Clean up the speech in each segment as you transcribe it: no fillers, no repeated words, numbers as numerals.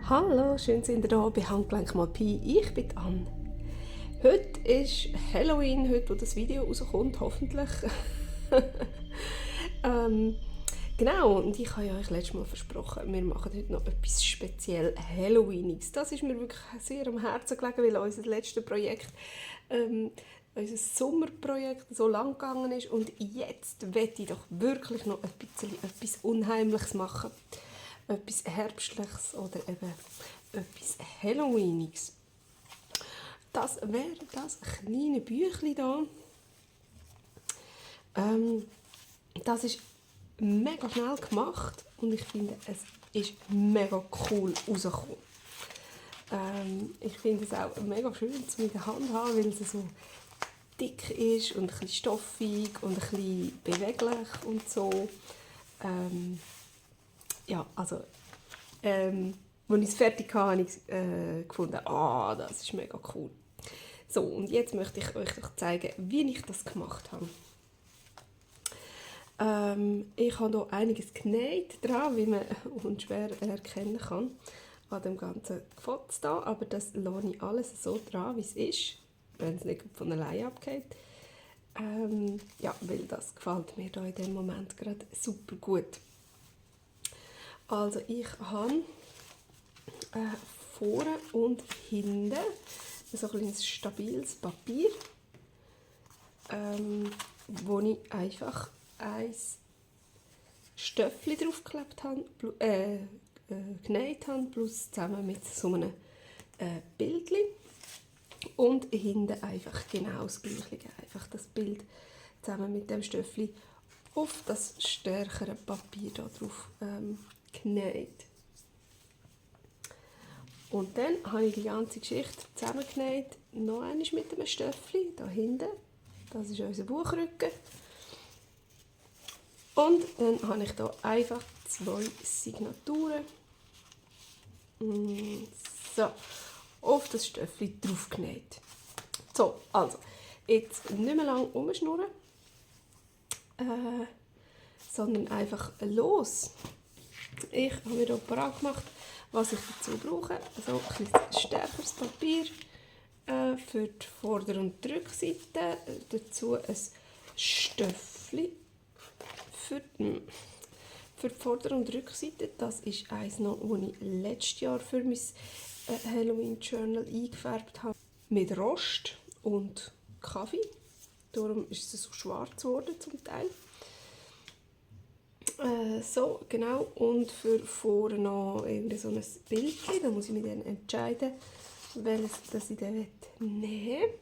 Hallo, schön sind ihr da bei Handgelenk mal Pi. Ich bin Anne. Heute ist Halloween, heute wo das Video rauskommt, hoffentlich. ähm, genau, und ich habe ja euch letztes Mal versprochen, wir machen heute noch etwas speziell Halloweeniges. Das ist mir wirklich sehr am Herzen gelegen, weil unser letztes Projekt, unser Sommerprojekt so lang gegangen ist und jetzt möchte ich doch wirklich noch ein bisschen etwas Unheimliches machen. Etwas Herbstliches oder eben etwas Halloweeniges. Das wäre das kleine Büchlein hier. Das ist mega schnell gemacht und ich finde, es ist mega cool rausgekommen. Ich finde es auch mega schön zu in der Hand haben, weil es so dick ist und ein bisschen stoffig und ein bisschen beweglich und so. Ja, also, als ich es fertig hatte, habe ich gefunden, das ist mega cool. So, und jetzt möchte ich euch doch zeigen, wie ich das gemacht habe. Ich habe hier einiges genäht dran, wie man unschwer erkennen kann an dem ganzen Gefotz da, aber das lasse ich alles so dran, wie es ist, wenn es nicht von alleine abgeht. Ja, weil das gefällt mir da in dem Moment gerade super gut. Also ich habe vorne und hinten so ein stabiles Papier, wo ich einfach ein Stöffli draufgeklebt habe, genäht habe, plus zusammen mit so einem Bildchen. Und hinten einfach genau das Gleiche, einfach das Bild zusammen mit dem Stöffli auf das stärkere Papier da drauf genäht. Und dann habe ich die ganze Geschichte zusammengenäht, noch einmal mit einem Stöffli, da hinten. Das ist unser Buchrücken. Und dann habe ich hier einfach 2 Signaturen so, auf das Stöffli drauf genäht. So, also, jetzt nicht mehr lange umschnurren, sondern einfach los. Ich habe mir hier parat gemacht, was ich dazu brauche. So ein stärkeres Papier für die Vorder- und die Rückseite. Dazu ein Stöffli für die Vorder- und Rückseite. Das ist eins noch, das ich letztes Jahr für mein Halloween Journal eingefärbt habe. Mit Rost und Kaffee. Darum ist es so schwarz geworden zum Teil. So, genau. Und für vorne noch irgendwie so ein Bildchen. Da muss ich mich dann entscheiden, welches das ich dann nehmen will.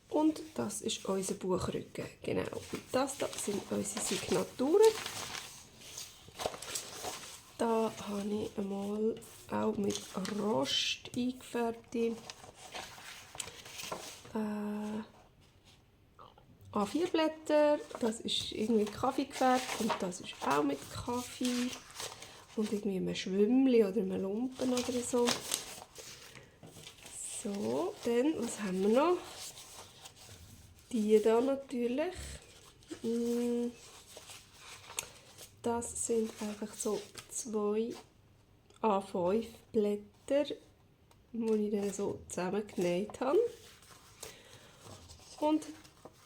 Und das ist unser Buchrücken. Genau. Und das da sind unsere Signaturen. Da habe ich einmal auch mit Rost eingefärbte A4-Blätter. Das ist irgendwie Kaffee gefärbt und das ist auch mit Kaffee. Und irgendwie ein Schwimmli oder ein Lumpen oder so. So, dann, was haben wir noch? Die da natürlich. Das sind einfach so 2 A5 Blätter, die ich dann so zusammengenäht habe. Und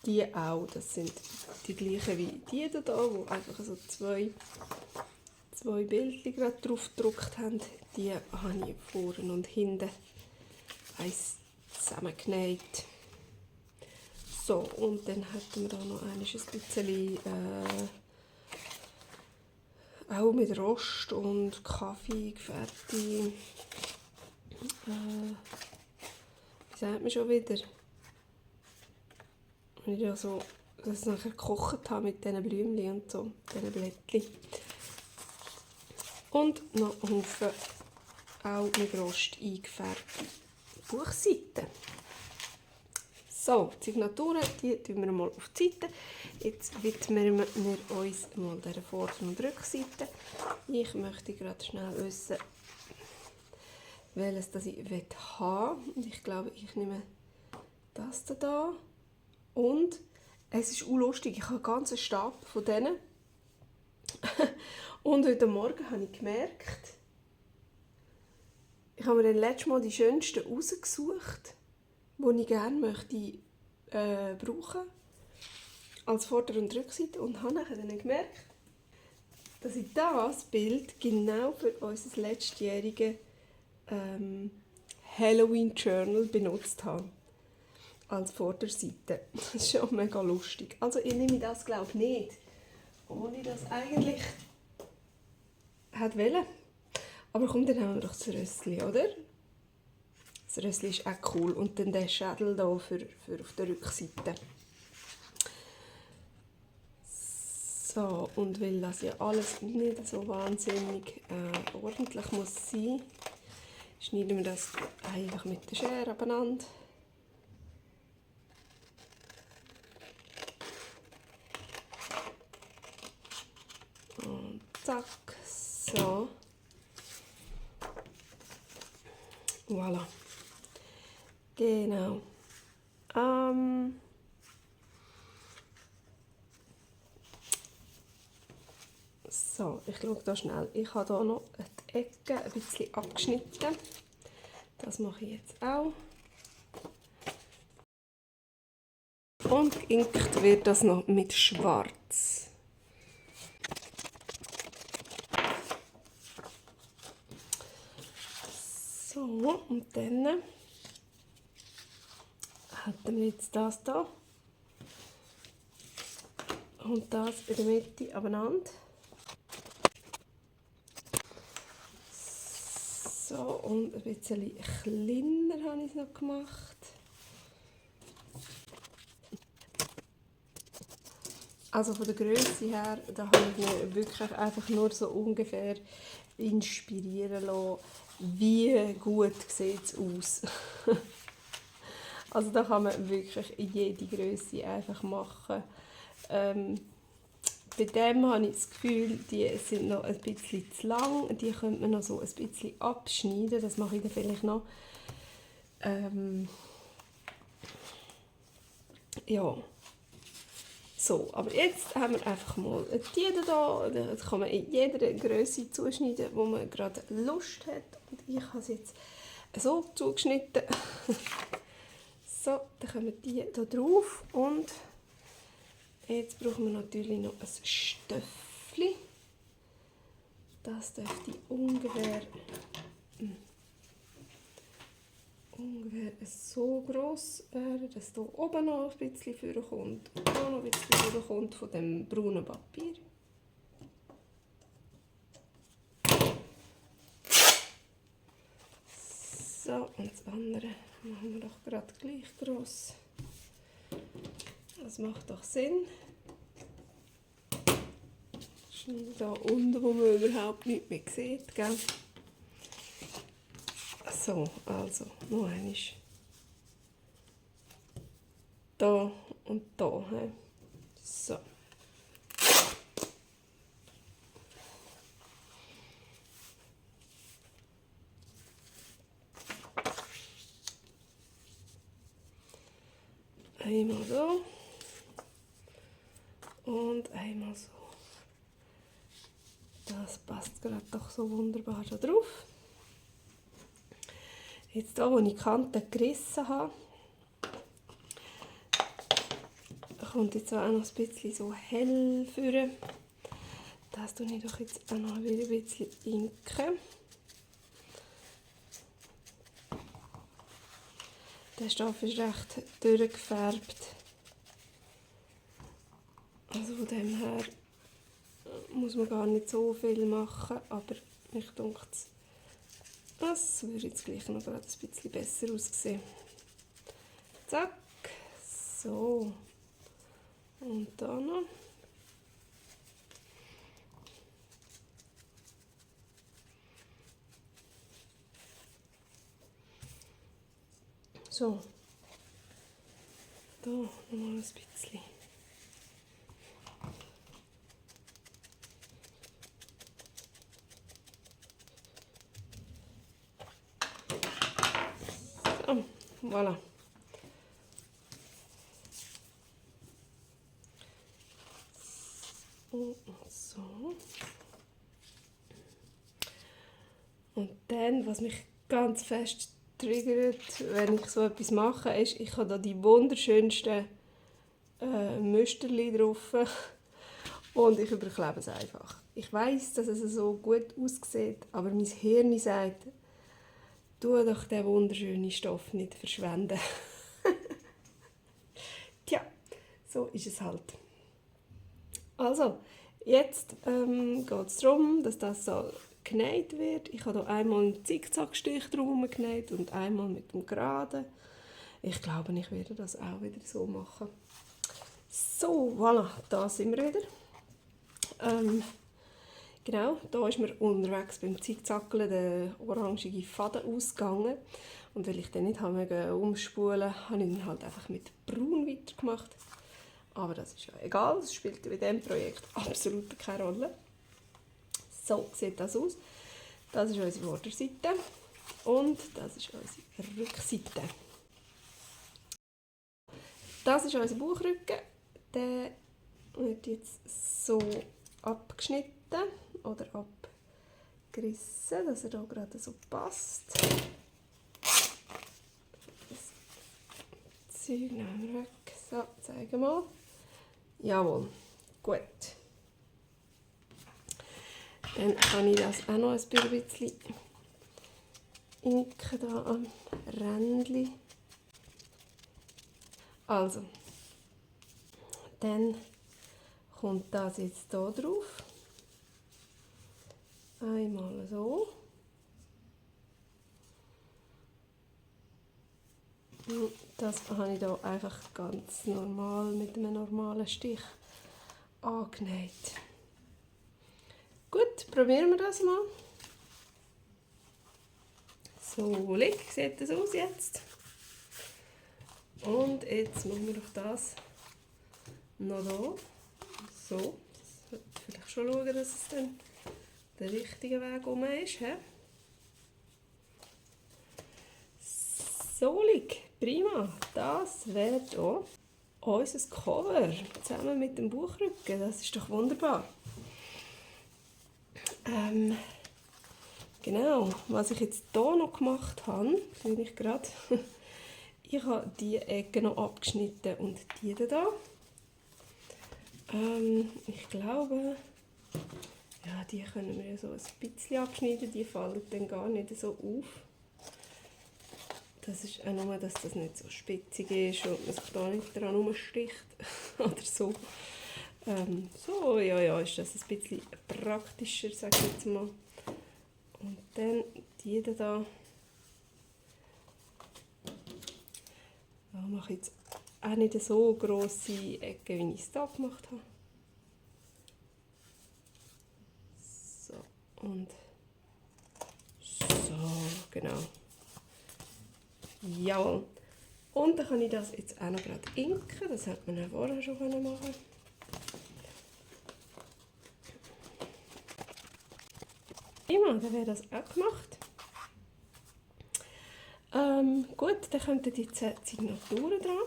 die auch, das sind die gleichen wie die hier, wo einfach so zwei Bildchen gerade drauf gedruckt haben. Die habe ich vorne und hinten eins zusammengenäht. So, und dann hätten wir da noch ein bisschen auch mit Rost und Kaffee gefärbte, wie sagt man schon wieder? Wenn ich da so das nachher gekocht habe mit diesen Blümchen und so, diesen Blättchen. Und noch einen Haufen auch mit Rost eingefärbte Buchseiten. So, die Signaturen, die tun wir mal auf die Seite. Jetzt widmen wir uns mal der Vorder- und Rückseite. Ich möchte gerade schnell wissen, welches das ich haben will. Und ich glaube, ich nehme das hier. Und es ist auch lustig, ich habe einen ganzen Stab von denen. Und heute Morgen habe ich gemerkt, Ich habe mir dann letztes Mal die schönsten rausgesucht, die ich gerne möchte brauchen als Vorder- und Rückseite und habe dann gemerkt, dass ich das Bild genau für unser letztjähriges Halloween Journal benutzt habe. Als Vorderseite. Das ist schon mega lustig. Also ich nehme das glaube ich nicht, ohne das eigentlich wollte. Aber komm, dann haben wir doch das Rössli, oder? Das Rössli ist auch cool. Und dann der Schädel hier für auf der Rückseite. So, und weil das ja alles nicht so wahnsinnig ordentlich muss sein, schneiden wir das einfach mit der Schere abeinander. Und zack, so. Voilà. Genau. So, ich schaue hier schnell. Ich habe hier noch die Ecke ein bisschen abgeschnitten. Das mache ich jetzt auch. Und geinkt wird das noch mit Schwarz. So, und dann halten wir jetzt das hier und das in der Mitte abeinander. So, und ein bisschen kleiner habe ich es noch gemacht. Also von der Grösse her, da habe ich mir wirklich einfach nur so ungefähr inspirieren lassen, wie gut sieht es aus. Also da kann man wirklich jede Grösse einfach machen. Bei dem habe ich das Gefühl, die sind noch ein bisschen zu lang. Die könnte man noch so ein bisschen abschneiden. Das mache ich dann vielleicht noch. Ja. So, aber jetzt haben wir einfach mal die da. Das kann man in jeder Grösse zuschneiden, wo man gerade Lust hat. Und ich habe es jetzt so zugeschnitten. So, dann kommen die hier drauf. Und jetzt brauchen wir natürlich noch ein Stöffli. Das dürfte ungefähr so gross werden, dass hier oben noch ein bisschen vorkommt und hier noch ein bisschen vorkommt von dem braunen Papier. So, und das andere machen wir doch gerade gleich gross. Das macht doch Sinn. Schneide da unten, wo man überhaupt nichts mehr sieht, gell? So, also, noch einmal. Da und da. He? So. Einmal so. Und einmal so. Das passt gerade doch so wunderbar da drauf. Jetzt hier, wo ich die Kanten gerissen habe, kommt jetzt auch noch ein bisschen so hell vor. Das tue ich doch jetzt auch noch wieder ein bisschen inken. Der Stoff ist recht durchgefärbt. Also von dem her muss man gar nicht so viel machen, aber mich denke, das würde jetzt gleich noch gerade ein bisschen besser aussehen. Zack, so. Und da noch. So. Da nochmal ein bisschen. So, voilà. So. Und dann, was mich ganz fest triggert, wenn ich so etwas mache, ist, ich habe da die wunderschönsten Müsterchen drauf und ich überklebe es einfach. Ich weiss, dass es so gut aussieht, aber mein Hirn sagt, tu doch den wunderschönen Stoff nicht verschwenden. Tja, so ist es halt. Also, jetzt geht es darum, dass das so genäht wird. Ich habe hier einmal einen Zickzackstich drum genäht und einmal mit dem Geraden. Ich glaube, ich werde das auch wieder so machen. So, voilà, da sind wir wieder. Genau, da ist mir unterwegs beim Zickzackeln der orangige Faden ausgegangen. Und weil ich den nicht umspulen musste, habe ich ihn halt einfach mit Braun weitergemacht. Aber das ist ja egal, das spielt bei diesem Projekt absolut keine Rolle. So sieht das aus. Das ist unsere Vorderseite und das ist unsere Rückseite. Das ist unser Bauchrücken. Der wird jetzt so abgeschnitten oder abgerissen, dass er hier gerade so passt. Das Zeug nehmen wir weg. So, zeigen mal. Jawohl, gut. Dann kann ich das auch noch ein bisschen inken hier am Rändchen. Also, dann kommt das jetzt hier drauf. Einmal so. Und das habe ich hier einfach ganz normal mit einem normalen Stich angenäht. Gut, probieren wir das mal. So, sieht das aus jetzt. Und jetzt machen wir doch das noch da. So, das sollte vielleicht schon schauen, dass es dann der richtige Weg um ist. He? So, prima. Das wäre hier unser Cover zusammen mit dem Bauchrücken. Das ist doch wunderbar. Genau, was ich jetzt hier noch gemacht habe, sehe ich gerade. Ich habe diese Ecke noch abgeschnitten und die da. Ich glaube, ja, die können wir so ein bisschen abschneiden, die fallen dann gar nicht so auf. Das ist auch nur, dass das nicht so spitzig ist und man sich da nicht dran rumsticht oder so. So, ja, ist das ein bisschen praktischer, sage ich jetzt mal. Und dann die da. Da mache ich jetzt auch nicht so grosse Ecken, wie ich es hier gemacht habe. So, und so, genau. Jawohl. Und dann kann ich das jetzt auch noch gerade inken. Das hätte man ja vorher schon machen können. Immer, dann wäre das auch gemacht. Gut, dann kommen die Signaturen dran.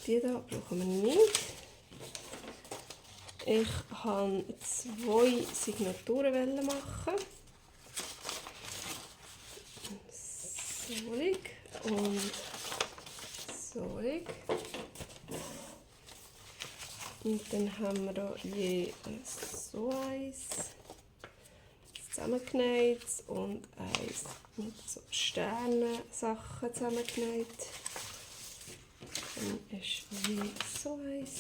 Die da brauchen wir nicht. Ich habe 2 Signaturen machen. Solig und solig. Und dann haben wir da je so eins zusammengenäht und eins mit so Sternensachen zusammengenäht. Dann ist je so eins.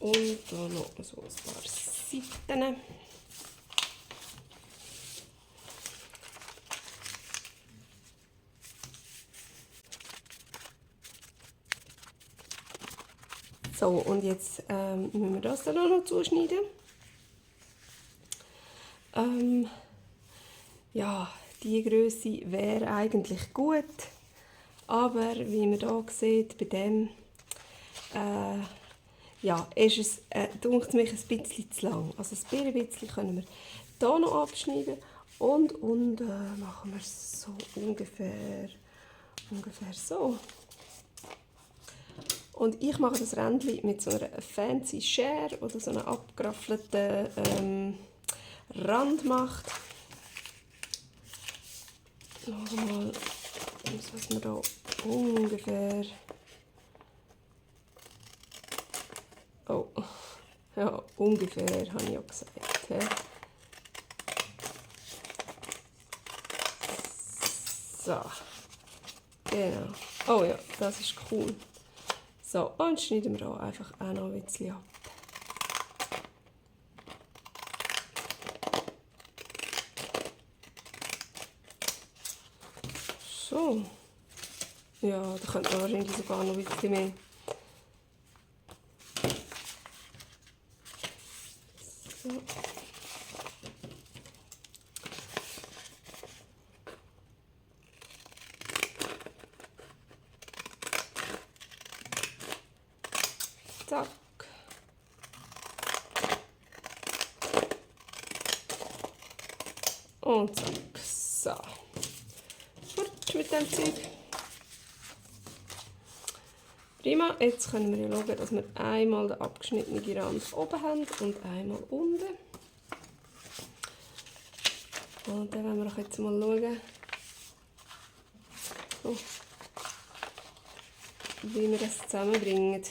Und da noch so ein paar Seiten. So, und jetzt müssen wir das dann auch noch zuschneiden. Ja, die Größe wäre eigentlich gut, aber wie man hier sieht, bei dem ja, ist es, dunkt mich, ein bisschen zu lang. Also ein bisschen können wir hier noch abschneiden und machen wir es so ungefähr so. Und ich mache das Rändchen mit so einer fancy Schere oder so einer abgeraffelten Rand macht. Schauen wir mal, was wir da ungefähr... Oh, ja, ungefähr, habe ich ja gesagt. He? So, genau. Oh ja, das ist cool. So, und schneiden wir hier einfach auch noch ein bisschen ab. So. Ja, da könnte man wahrscheinlich sogar noch ein bisschen mehr. So. Zack. Und zack. So. Gut mit dem Zeug. Prima. Jetzt können wir schauen, dass wir einmal den abgeschnittenen Rand oben haben und einmal unten. Und dann wollen wir jetzt mal schauen, so, wie wir das zusammenbringen.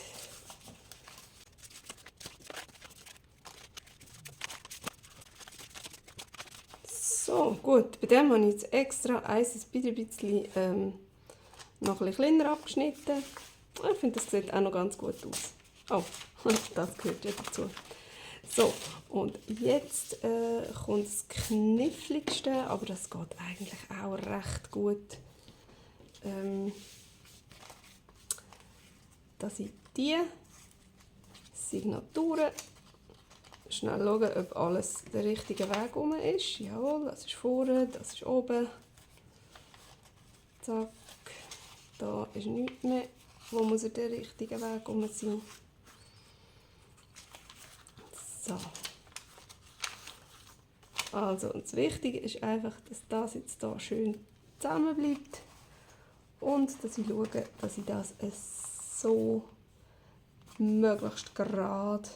So, gut. Bei dem habe ich jetzt extra ein bisschen noch ein bisschen kleiner abgeschnitten. Ich finde, das sieht auch noch ganz gut aus. Oh, das gehört ja dazu. So, und jetzt kommt das Kniffligste, aber das geht eigentlich auch recht gut. Dass ich die Signaturen schnell schauen, ob alles der richtige Weg rum ist. Jawohl, das ist vorne, das ist oben. Zack, da ist nichts mehr. Wo muss der richtige Weg rum sein? So. Also, und das Wichtige ist einfach, dass das jetzt hier schön zusammen bleibt und dass ich schaue, dass ich das so möglichst gerade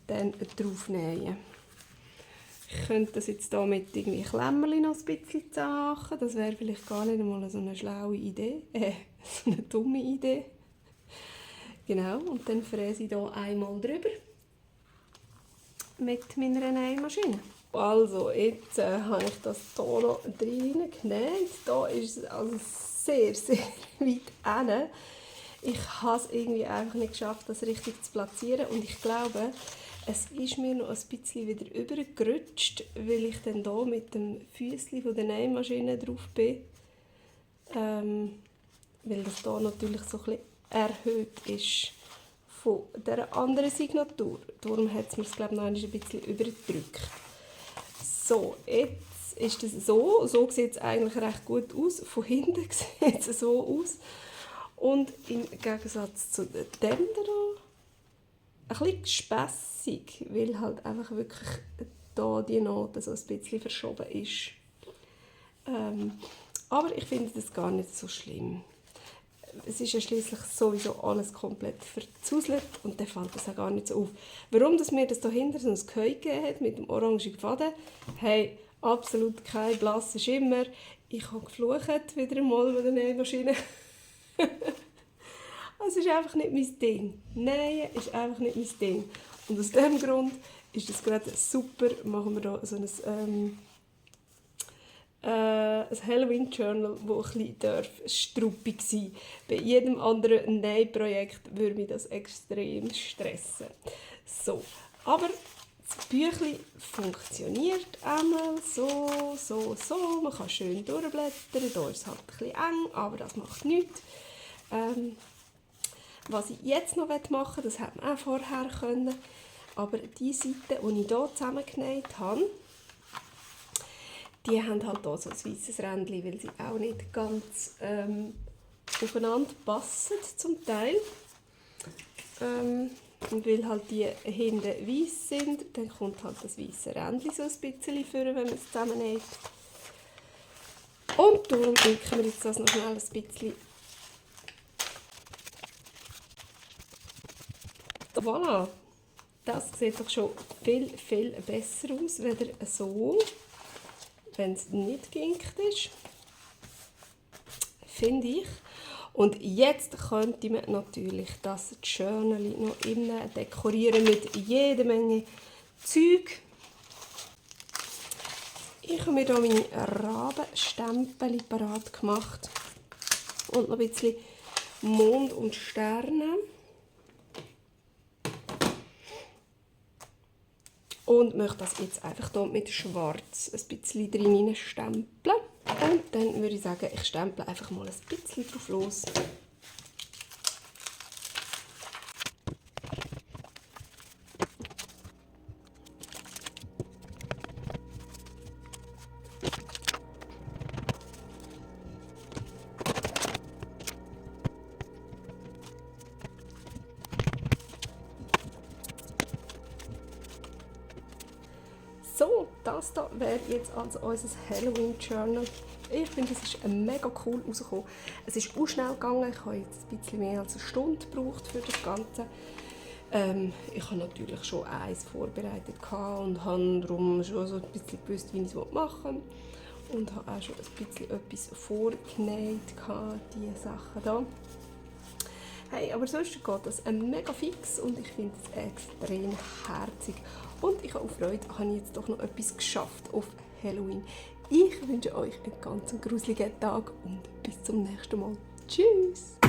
dann drauf nähe. Ich könnte das jetzt hier mit irgendwie Klemmerli noch ein bisschen zusammenmachen. Das wäre vielleicht gar nicht einmal so eine schlaue Idee, so eine dumme Idee. Genau, und dann fräse ich hier einmal drüber mit meiner Nähmaschine. Also, jetzt habe ich das hier noch reingenäht. Da ist es also sehr, sehr weit hinten. Ich habe es irgendwie einfach nicht geschafft, das richtig zu platzieren. Und ich glaube, es ist mir noch ein bisschen wieder übergerutscht, weil ich dann hier mit dem Füßchen von der Nähmaschine drauf bin. Weil das hier natürlich so ein bisschen erhöht ist von dieser anderen Signatur. Darum hat es mir, glaube ich, noch ein bisschen übergedrückt. So, jetzt ist es so. So sieht es eigentlich recht gut aus. Von hinten sieht es so aus. Und im Gegensatz zu dem hier ein bisschen gespässig, weil halt einfach wirklich da die Note so ein bisschen verschoben ist. Aber ich finde das gar nicht so schlimm. Es ist ja schliesslich sowieso alles komplett verzuselt und dann fällt das auch gar nicht so auf. Warum dass mir das da hinten so ein Gehäuse gegeben hat mit dem orangen Faden, hey, absolut kein blasser Schimmer. Ich habe geflucht wieder einmal mit der Nähmaschine. Es ist einfach nicht mein Ding. Nähen ist einfach nicht mein Ding. Und aus diesem Grund ist das gerade super. Machen wir hier so ein Halloween-Journal, das ein bisschen struppig sein darf. Bei jedem anderen Nähprojekt würde mich das extrem stressen. So, aber das Büchlein funktioniert einmal so. Man kann schön durchblättern. Hier ist es halt ein bisschen eng, aber das macht nichts. Was ich jetzt noch machen will, das hätte man auch vorher können, aber die Seiten, die ich hier zusammengenäht habe, die haben halt hier so ein weisses Rändchen, weil sie auch nicht ganz aufeinander passen zum Teil. Und weil halt die hinten weiss sind, dann kommt halt das weisse Rändchen so ein bisschen vor, wenn man es zusammennäht. Und darum drücken wir jetzt das noch schnell ein bisschen Voilà, das sieht doch schon viel, viel besser aus, als so, wenn es nicht geinkt ist, finde ich. Und jetzt könnte man natürlich das Journal noch innen dekorieren mit jeder Menge Zeug. Ich habe mir hier meine Rabenstempel parat gemacht und noch ein bisschen Mond und Sterne. Und möchte das jetzt einfach hier mit Schwarz ein bisschen drin stempeln. Und dann würde ich sagen, ich stemple einfach mal ein bisschen drauf los. So, das hier wäre jetzt also unser Halloween Journal. Ich finde, es ist mega cool rausgekommen. Es ist auch schnell gegangen. Ich habe jetzt ein bisschen mehr als eine Stunde gebraucht für das Ganze. Ich habe natürlich schon eins vorbereitet und habe darum schon so ein bisschen gewusst, wie ich es machen will. Und habe auch schon ein bisschen etwas vorgenäht, diese Sachen hier. Hey, aber sonst geht das mega fix und ich finde es extrem herzig. Und ich habe auch Freude, habe ich jetzt doch noch etwas geschafft auf Halloween. Ich wünsche euch einen ganz gruseligen Tag und bis zum nächsten Mal. Tschüss!